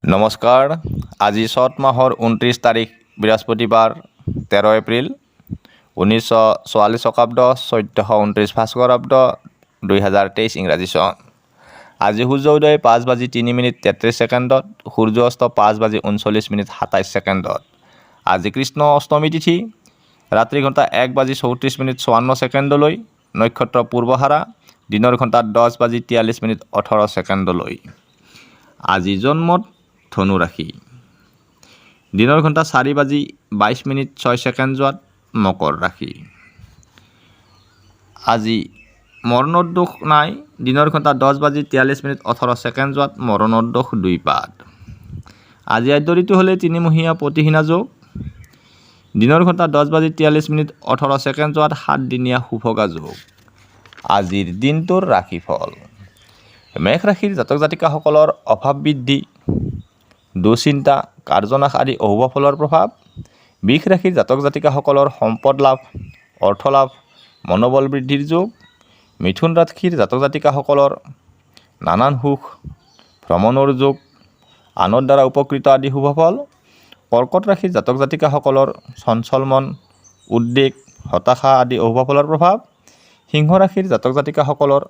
নমস্কাৰ। আজি চ'ত মাহৰ 29 তাৰিখ, বৃহস্পতিবাৰ, 13 এপ্ৰিল, 1944 শকাব্দ, 1429 ভাস্কৰাব্দ, 2023 ইংৰাজী চন। আজি সূৰ্য উদয় 5 বাজি 3 মিনিট 33 ছেকেণ্ডত, সূৰ্য অস্ত 5 বাজি 39 মিনিট 27 ছেকেণ্ডত। আজি কৃষ্ণ অষ্টমী তিথি, ৰাত্ৰি ঘণ্টা 1 বাজি 34 মিনিট 54 ছেকেণ্ডলৈ। নক্ষত্ৰ পূৰ্বাষাঢ়া, দিনৰ ঘণ্টা 10 বাজি 43 মিনিট 18 ছেকেণ্ডলৈ। আজি জন্মত ধনু ৰাশি। দিনৰ ঘণ্টা 4 বাজি 22 মিনিট 6 ছেকেণ্ড যোৱাত মকৰ ৰাশি। আজি মৰণৰ দোষ নাই। দিনৰ ঘণ্টা 10 বাজি 43 মিনিট 18 ছেকেণ্ড যোৱাত মৰণৰ দোষ দুই পাদ। আজি আদ্য ঋতু হ'লে তিনিমহীয়া প্ৰতিহিনা যোগ। দিনৰ ঘণ্টা 10 বাজি 43 মিনিট 18 ছেকেণ্ড যোৱাত সাতদিনীয়া সুভগা যোগ। আজিৰ দিনটোৰ ৰাশিফল: মেষ ৰাশিৰ জাতক জাতিকাসকলৰ অভাৱ বৃদ্ধি, দুশ্চিন্তা, কাৰ্যনাশ আদি অশুভ ফলৰ প্ৰভাৱ। বৃষ ৰাশিৰ জাতক জাতিকাসকলৰ সম্পদ লাভ, অৰ্থ লাভ, মনোবল বৃদ্ধিৰ যোগ। মিথুন ৰাশিৰ জাতক জাতিকাসকলৰ নানান সুখ, ভ্ৰমণৰ যোগ, আনৰ দ্বাৰা উপকৃত আদি শুভ ফল। কৰ্কট ৰাশিৰ জাতক জাতিকাসকলৰ চঞ্চল মন, উদ্বেগ, হতাশা আদি অশুভ ফলৰ প্ৰভাৱ। সিংহ ৰাশিৰ জাতক জাতিকাসকলৰ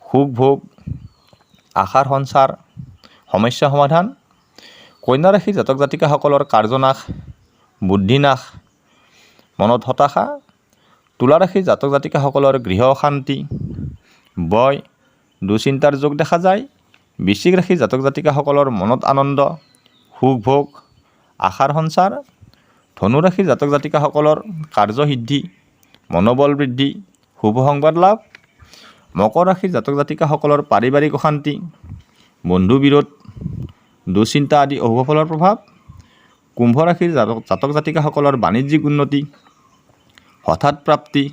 সুখ ভোগ, আশাৰ সঞ্চাৰ, সমস্যা সমাধান। কন্যা ৰাশিৰ জাতক জাতিকাসকলৰ কাৰ্যনাশ, বুদ্ধিনাশ, মনত হতাশা। তুলা ৰাশিৰ জাতক জাতিকাসকলৰ গৃহ অশান্তি, ভয়, দুশ্চিন্তাৰ যোগ দেখা যায়। বৃশ্চিক ৰাশিৰ জাতক জাতিকাসকলৰ মনত আনন্দ, সুখ ভোগ, আশাৰ সঞ্চাৰ। ধনু ৰাশিৰ জাতক জাতিকাসকলৰ কাৰ্যসিদ্ধি, মনোবল বৃদ্ধি, শুভ সংবাদ লাভ। মকৰ ৰাশিৰ জাতক জাতিকাসকলৰ পাৰিবাৰিক অশান্তি, বন্ধু বিৰোধ, দুশ্চিন্তা আদি অশুভ ফলৰ প্ৰভাৱ। কুম্ভ ৰাশিৰ জাতক জাতিকাসকলৰ বাণিজ্যিক উন্নতি, হঠাৎ প্ৰাপ্তি,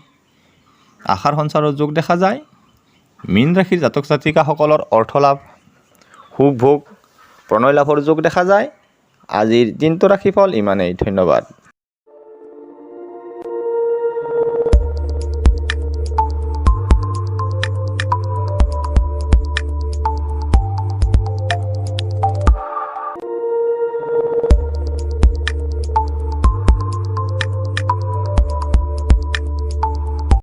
আশাৰ সঞ্চাৰৰ যোগ দেখা যায়। মীন ৰাশিৰ জাতক জাতিকাসকলৰ অৰ্থলাভ, সুখ ভোগ, প্ৰণয় লাভৰ যোগ দেখা যায়। আজিৰ দিনটো ৰাশিফল ইমানেই। ধন্যবাদ।